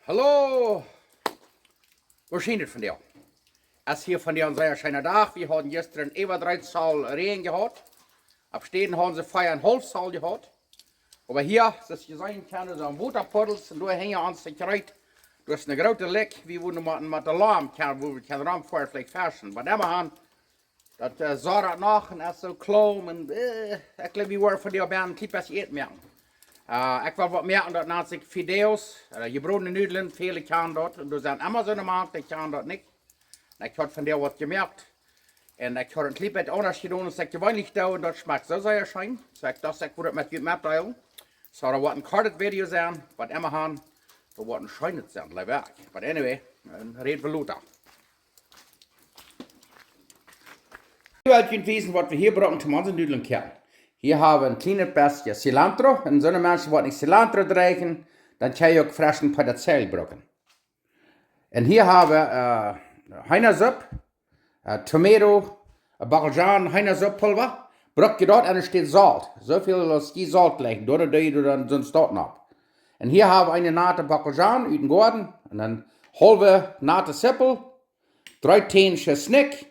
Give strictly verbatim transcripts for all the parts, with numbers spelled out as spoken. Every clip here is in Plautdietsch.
Hallo! Woo es daut vondoag? Es hia vondoag een sea scheena Dach. Wie hauden jistren äwa dree Zoll Räajen jehaut. Opp Städen hauden see vea un haulf Zoll jehaut. Oba hia, soo aus jie seenen kjennen, sent Wotapuddels un doa hinja ons de Kjreet. Doa es eene groote Lek, wie wudden mau met de Lam kjennen, wua wie kjennen romfoaren, veleicht feschen. Oba emmahan, daut, äh, sach daut noch un es soo kloam un, äh, ekj jleew, wie woaren vondoag een kjlien bät Äten moaken. Äh, ekj well waut moaken, daut nant sikj Fideos, äh, jebrodne Nudlen, väle kjanen daut. Un doa sent emma soone mank, dee kjanen daut nich. Un ekj haud vondoag waut jemoakt. Un ekj haud een kjlien bät aundasch jedonen aus ekj jeweenlich doo. Un daut schmakjt soo sea scheen. Soo ekj docht, ekj wudd daut met junt metdeelen. Soo, daut woat een kortet Video sennen, oba emmahan, daut woat een scheenet sennen, jleew ekj. But anyway, dan räd wie lota. Ekj well junt wiesen, waut wie hia brucken, om onse Nudlen to koaken. Hia hab wie een kjlienet bät Cilantro. Un soone Menschen, waut nich Cilantro drekjen, dan kjenn jie uk freschen Petersilie brucken. Un hia hab wie, äh, Heenasupp, äh, Tomato, äh, Bockelzhaan, Heenasupppulwa. Bruck jie daut un doa steit Solt. Soo väl aus jie Solt jleichen, doa doo jie dan soon Stoot nopp. Un hia hab wie eene nate Bockelzhaan ut dän Goaden. Un dan haulwe nate Zippel, dree Tän Tschesnikj,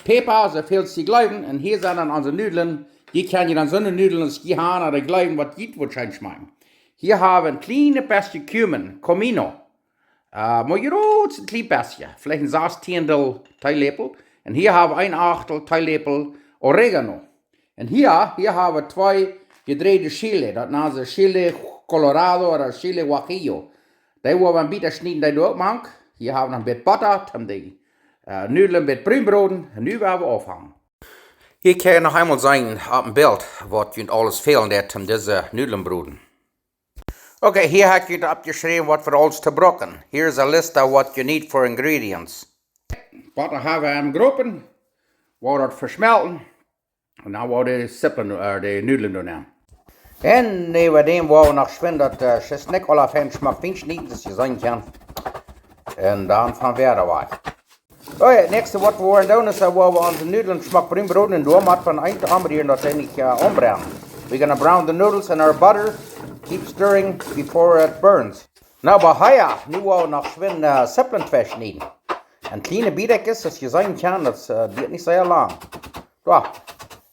Päpa, soo väl aus jie jleewen. Un hia sent dan onse Nudlen. Jie kjennen dan soone Nudlen aus jie haben, ooda jleewen, waut jie woat scheen schmakjen. Hia hab wie een kjlienet bät Cumin, Comino. Äh, mau jrod een kjlien bät, veleicht een sastieendel Teeläpel. Un hia hab wie een achtel Teeläpel Oregano. Un hia, hia hab wie twee jedräajde Chili, daut nanen see Chili Colorado ooda Chili Guajillo. Dee woa wie een bät schnieden, dee doa uk mank. Hia hab wie noch een bät Botta, om dee, äh, Nudlen een bät brun broden. Un nu woa wie aunfangen. Hia kjenn jie noch eemol seenen opp een Bilt, waut junt aules fälen deit, om dise Nudlen broden. Okay, hia hab ekj junt oppjeschräwen, waut wie aules to brucken. Here's a list of what you need for ingredients. Botta hab wie aum Gropen, woa daut veschmelten. Un dan woa wie de Zipplen, äh, de Nudlen doa nämen. Un äwa däm woa wie noch schwind daut, äh, Tschesnikj aula fein schmock fein schnieden, soo aus jie seenen kjennen. Un dan von wäa wajch. Oh jo, daut näakjste, waut wie woaren doonen, es, äh, woa wie onse Nudlen schmock brun broden un doa mau von eent aunrieren, daut dee nich, äh, aunbrennen. We're gonna brown the noodles in our butter. Keep stirring before it burns. Nu, oba hia, nu woa wie noch schwind, äh, Zipplen tweischnieden. Un kjliene Bietkjes, soo aus jie seenen kjennen, daut, äh, diet nich sea lang. Soo.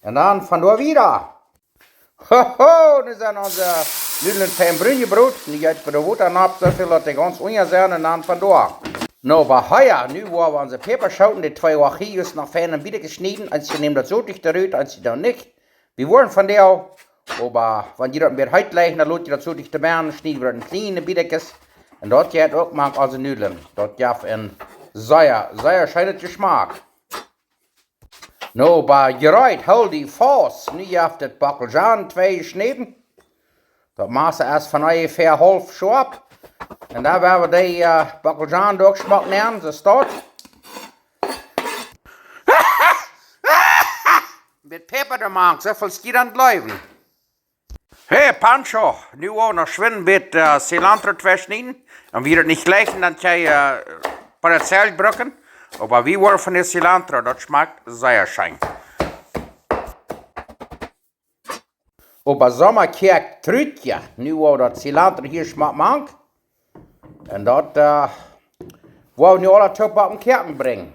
Un dan von doa wieda. Ho, ho, nu sent onse Nudlen fein brun jebrot. Nu jeit wie de Wota nopp, soo väl daut dee gaunz unja sent un dan von doa. Nu, oba hia, nu woa wie onse Päpaschooten, de twee Guajillos, noch fein en Bietkjes schnieden. Eenje nämen daut Sot doa rut, eenje dan nich. Wie woaren vondoag, oba wan jie daut een bät heet jleichen, dan lot jie daut Sot doa bie, schnied wie daut en kjliene Bietkjes. Un daut jeit uk mank onse Nudlen. Daut jeft een sea, sea scheenet Jeschmak. Nu, oba jie reed, hool die faust. Nu jeft daut Bockelzhaan twei jeschnäden. Daut Massa es von onjefäa haulf Schoap. Un dan woa wie dee, äh, Bockelzhaan doa schmock nämen, soo aus daut. Met Päpa doa mank, soo väl aus jie dan jleewen. Hey, Pancho, nu woa wie noch schwind met, äh, Cilantro tweischnieden. Un wan jie daut nich jleichen, dan kjenn jie, äh, Petersilie brucken. Oba wie woaren von de Cilantro, daut schmakjt sea scheen. Oba soo mau kjikjt trigj, jo. Nu woa wie daut Cilantro hia schmock mank. Un daut, äh, woa wie nu aula toop opp dän Koaken brinjen.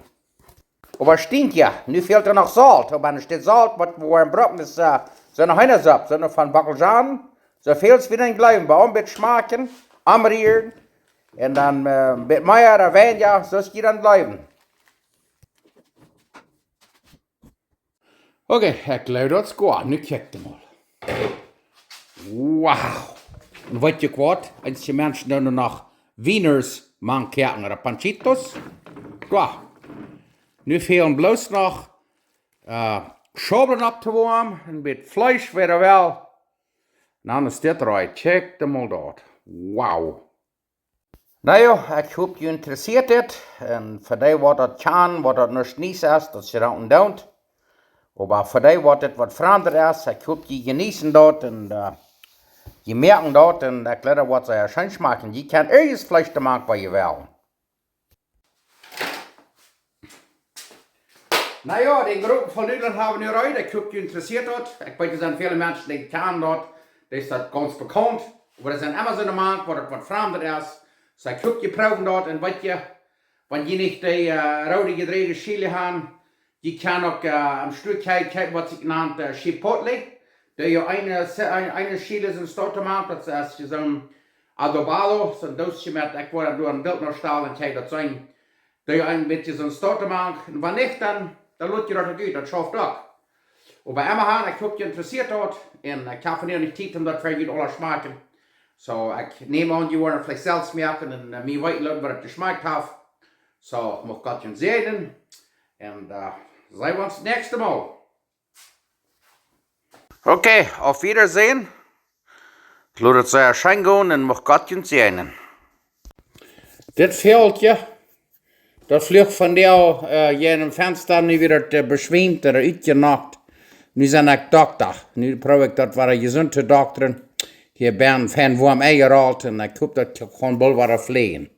Oba stieekj, jo, nu fält doa noch Solt. Oba nich daut Solt, waut wie woaren brucken, es, äh, soone Heenasupp, soone von Bockelzhaan. Soo väl aus wie dan jleewen, bie een bät schmakjen, aunrieren. Un dan, äh, een bät mea ooda weinja, soo aus jie dan jleewen. Okay, ekj jleew daut es goot. Nu kjikjt mol. Wow. Un weet jie waut? Eenje Menschen doonen noch Wieners mank koaken ooda Panchitos. Wow. Nu fält bloos noch, äh, Schaublen opptowoamen, een bät Fleesch, wäa well. Un dan es dit reed. Kjikjt mol daut. Wow. Na jo, ekj hop, junt interessieet dit. Un fa dee, waut daut kjanen, waut daut nuscht Niees es, daut see daut doonen. Oba fa dee, waut dit waut Framdet es, ekj hop, jie jeneeten daut un, äh, jie moaken daut un ekj jleew, daut woat sea scheen schmakjen. Jie kjennen irjent Fleesch doa mank, waut jie wellen. Na jo, dän Gropen voll Nudlen hab wie nu reed. Ekj hop, junt interessieet daut. Ekj weet, doa sent väle Menschen, dee kjanen daut. Dee es daut gaunz bekaunt. Oba doa sent emma soone mank, waut daut waut Framdet es. Soo, ekj hop, jie proowen daut un weet jie, wan jie nich dee, äh, roode jedräjde Chili han, jie kjennen uk, äh, em Stua kjikjen, waut sikj nant, äh, Chipotle. Dee jo eene, se-, een, eene Chili es een Stotemank, daut es soon adobado, soon Doosje met, ekj woa doa een Bilt no stalen, kjikj daut seenen. Dee jo een bät soon Stotemank, un wan nich, dan, dan lot jie daut uk ut, daut schauft uk. Oba emmahan, ekj hop, jie interessieet daut, un ekj hab vondoag nich Tiet om daut fa junt aula schmakjen. Soo, ekj näm aun, jie woaren veleicht selfst moaken un, äh, mie weeten loten, waut et jeschmakt haft. Soo, mucht Gott junt säajnen. Un, äh, seenen wie ons näakjste Mol. Okay, auf Wiedersehen. Lot et sea scheen gonen un mucht Gott junt säajnen. Dit Väajelkje, daut fluach vondoag, äh, hia em Fensta, nu wada, äh, beschwiemt ooda utjenocht. Nu sie ekj Dokta. Nu proow ekj daut wada jesunt to doktren. Hia bie fein woam enjerolt un ekj hop, daut ekj kaun boolt wada fleajen.